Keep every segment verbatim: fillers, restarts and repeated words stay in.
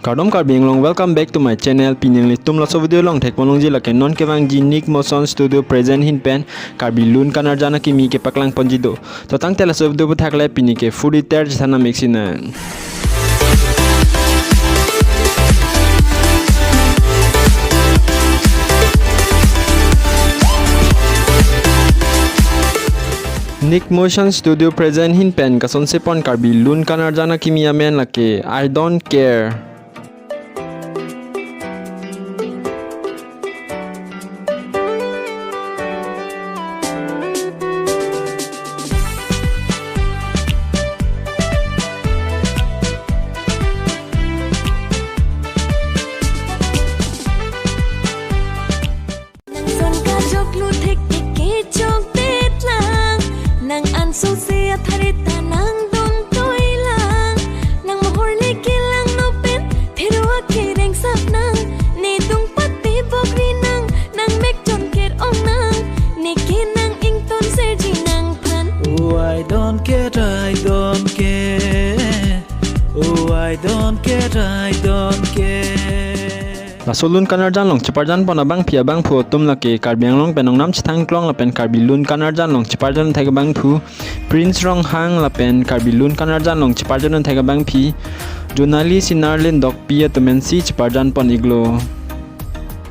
Kardom Karbi Anglong, welcome back to my channel. Pini nanglitum laso video along thekponlongji lake non kevangji Nick Motion Studio present ahin pen Karbi Lun Kanarjan Akimi kepaklang ponji do. To tangte laso video aphuthak le pini ke full detail chethan nang mik sinang. Nick Motion Studio present ahin pen kasonsepon Karbi Lun Kanarjan Akimi amen lake I Don't Care. Nang son kajok lu thek ik ke chokdet lang. Nang ansose athare ta nang dongtoi lang. Nang mohor le kelang no pen thero akereng sap nang. Ne dung pat pebok ri nang. Nang mek chon ker ong nang. Ne ke nang ington serji nangphan. Oh, I don't care, I don't care. Oh, I don't care, I don't care. Laso Lun Kanarjan along cheparjan pon abangpi abangphu atum lake Karbi Anglong pen ongnam chethang klong lapen Karbi Lun Kanarjan along cheparjan thek abangphu Prince Ronghang lapen Karbi Lun Kanarjan along cheparjan thek abangpi Jonali Sinar Lindokpi atum pensi cheparjan pon iklo.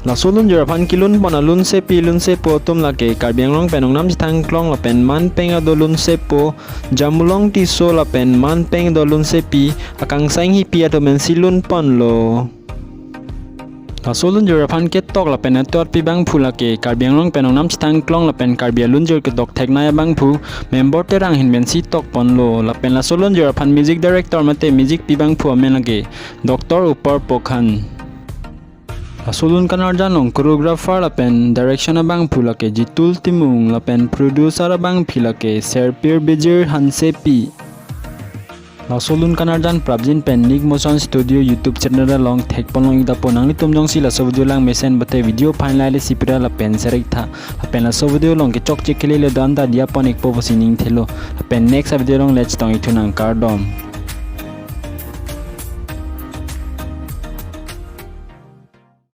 Laso lunjir aphan kelun pon alunsepi lunsepo atum lake Karbi Anglong pen ongnam chethang klong lapen manpeng kedo lunsepo, Jamulong Tisso lapen manpeng kedo lunsepi, Akangsai Enghipi atum pensi lun ponlo. Laso lunjir aphan ketok lapen atot pi abangphu lake Karbi Anglong pen ongnam chethang klong lapen Karbi alunjir ketok theknei abangphu Member Terang ahin pensi tok ponlo. Lapen laso lunjir aphan music director mate music pi abangphu amen lake Doctor Upar Pokhan. Laso Lun Kanarjan along choreographer lapen direction abangphu lake Jitul Timung lapen producer abangpi lake Serpir Bijir Hansepi. Laso Lun Kanarjan prapjin pen Nick Motion Studio YouTube channel along thekponlong ik dapo. Nanglitum jongsi laso video lang mesen bate video aphan like le sipira lapen share ik tha. Lapen laso video along kechokche kele le don ta diya pon ikpo pusi ning thelo. Lapen next video along le chetong ik thu nang, kardom.